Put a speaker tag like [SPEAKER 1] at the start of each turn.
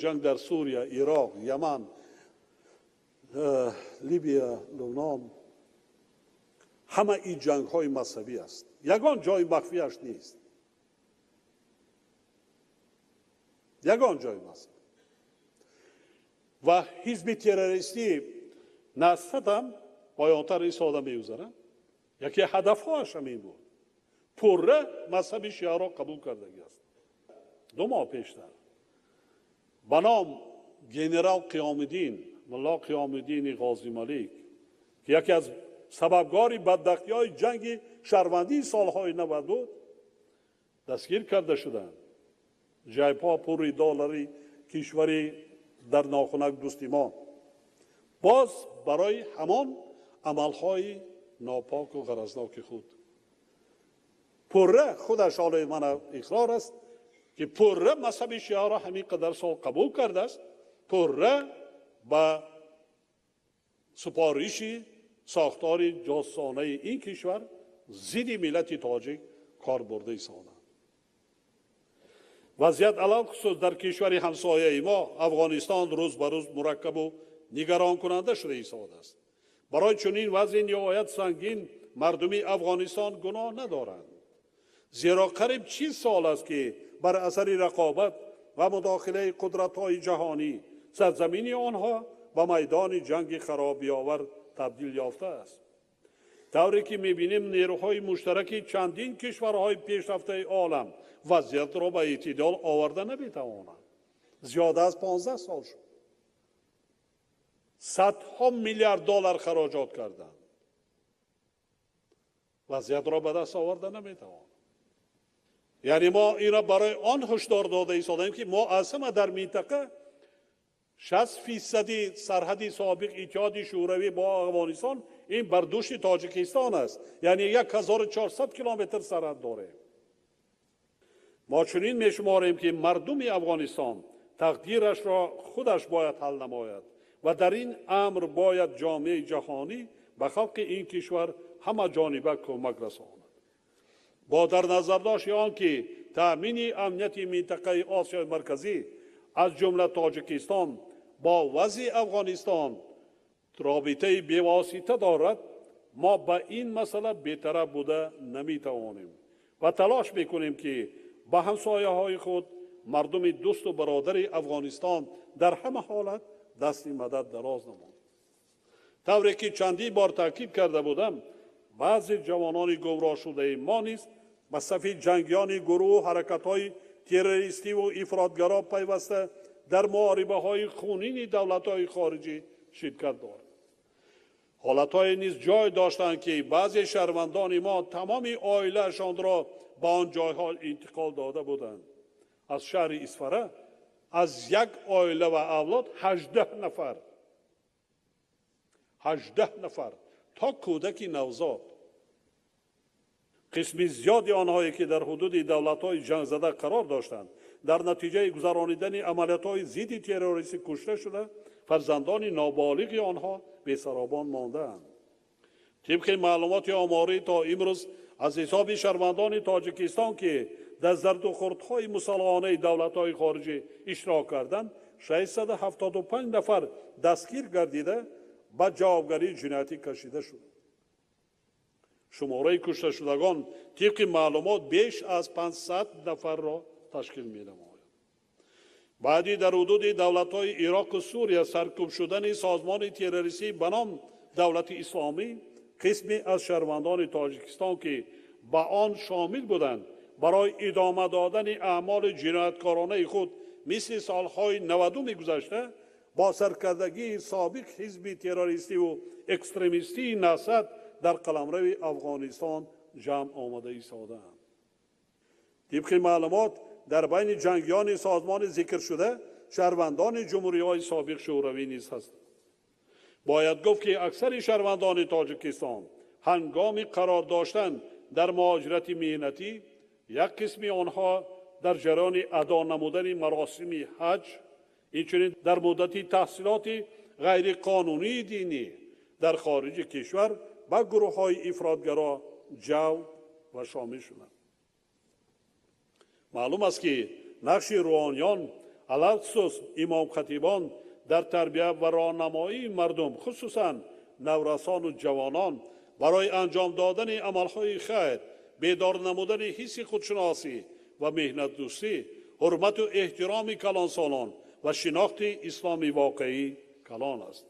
[SPEAKER 1] Ҷанг дар Сурия, Ироқ, Яман, Либия, Лубнон, ҳама ин ҷангҳои мазҳабӣ аст. Ягон ҷои махфиаш нест. Ягон ҷои мазҳаб. Ва ҳизби террористӣ Насрат поёнтар истода мегузарад. Яке ҳадафҳояш ҳамин буд. Пурра мазҳаби шиаро қабул кардагӣ аст. 2 моҳ пештар ба ном генерал Қиёмиддин, мулло Қиёмиддини Ғозималик, ки яке аз сабабгори бадбахтиҳои ҷанги шаҳрвандии солҳои 90 буд, дастгир карда шуданд. Ҷайбҳо пури доллари кишвари дар нохунак дӯсти мо. Боз барои ҳамон амалҳои нопоку ғаразноки худ. Пурра худаш ҳолои мана иқрор аст, ки пурра мазҳаби шиаро ҳамин қадар сол қабул кардааст, пурра ба супориши сохтори ҷосонаи ин кишвар зидди миллати тоҷик кор бурда истоданд. Вазъият алалхусус дар кишвари ҳамсояи мо Афғонистон рӯз ба рӯз мураккабу нигаронкунанда шуда истодааст. Барои чунин вазъи ниҳоят сангин мардуми Афғонистон гуноҳ надоранд. Зеро қариб 40 сол аст, ки бар асари рақобат ва мудохилаи қудратҳои ҷаҳонӣ сарзамини онҳо ба майдони ҷанги харобиовар табдил ёфтааст. Тавре ки мебинем, нерӯҳои муштараки чандин кишварҳои пешрафтаи олам вазъиятро ба эътидол оварда наметавонанд. Зиёда аз 15 сол шуд. Садҳо миллиард доллар хароҷот карданд. Вазъиятро ба даст оварда наметавонанд. Яъне мо инро барои он ҳушдор дода истодаем, ки мо аз ҳама дар минтақа 60% сарҳади собиқ Иттиҳоди Шӯравӣ бо Афғонистон ин бар дӯши Тоҷикистон аст. Яъне 1400 километр сарҳад дорем. Мо чунин мешуморем, ки мардуми Афғонистон тақдирашро худаш бояд ҳал намояд ва дар ин амр бояд ҷомеаи ҷаҳонӣ ба халқи ин кишвар ҳама ҷониба кӯмак расонад. Бо дар назардошти он ки таъмини амнияти минтақаи Осиёи Марказӣ аз ҷумла Тоҷикистон бо вазъи Афғонистон робитаи бевосита дорад, мо ба ин масъала бетараф буда наметавонем ва талош мекунем, ки ба ҳамсояҳои худ, мардуми дӯсту бародари Афғонистон дар ҳама ҳолат дасти мадад дароз намоем. Тавре ки чандин бор таъкид карда будам, баъзе ҷавонони гумроҳшудаи мо низ ба сафи ҷангиёни гурӯҳу ҳаракатҳои террористиву ифротгаро пайваста дар муҳорибаҳои хунини давлатҳои хориҷӣ ширкат доранд. Ҳолатҳое низ ҷой доштанд, ки баъзе шаҳрвандони мо тамоми оилаашонро ба он ҷойҳо интиқол дода буданд. Аз шаҳри Исфара аз як оила ва авлод 18 нафар, 18 нафар то кӯдаки навзод. Қисми зиёди онҳое ки дар ҳудуди давлатҳои ҷангзада қарор доштанд, дар натиҷаи гузаронидани амалиётҳои зидди террористӣ кушта шуда, фарзандони ноболиғи онҳо бесаробон мондаанд. Тибқи маълумоти оморӣ то имрӯз аз ҳисоби шаҳрвандони Тоҷикистон, ки дар зардухурдҳои мусаллаҳонаи давлатҳои хориҷӣ иштирок карданд, 675 нафар дастгир гардида ба ҷавобгарии ҷиноятӣ кашида шуд. Шумораи кушташудагон тибқи маълумот беш аз 500 нафарро ташкил менамояд. Баъди дар ҳудуди давлатҳои Ироқу Сурия саркӯб шудани созмони террористӣ ба ном Давлати Исломӣ, қисме аз шаҳрвандони Тоҷикистон, ки ба он шомил буданд, барои идома додани аъмоли ҷинояткоронаи худ мисли солҳои 90-уми гузашта бо саркардагии собиқ ҳизби террористиву экстремистии Насрат дар қаламрави Афғонистон ҷамъ омада истодаанд. Тибқи маълумот, дар байни ҷангиёни созмони зикршуда шаҳрвандони ҷумҳуриҳои собиқ Шӯравӣ низ ҳастанд. Бояд гуфт, ки аксари шаҳрвандони Тоҷикистон ҳангоми қарор доштан дар муҳоҷирати меҳнатӣ, як қисми онҳо дар ҷараёни адо намудани маросими ҳаҷ, инчунин дар муддати таҳсилоти ғайриқонунии динӣ дар хориҷи кишвар ба гурӯҳҳои ифротгаро ҷалб ва шомил шуданд. Маълум аст, ки нақши рӯҳониён Алалхусус имомхатибон дар тарбия ва роҳнамоии мардум, хусусан наврасону ҷавонон, барои анҷом додани амалҳои хайр, бедор намудани ҳисси худшиносӣ ва меҳнатдӯстӣ, ҳурмату эҳтироми калонсолон ва шинохти исломи воқеӣ калон аст.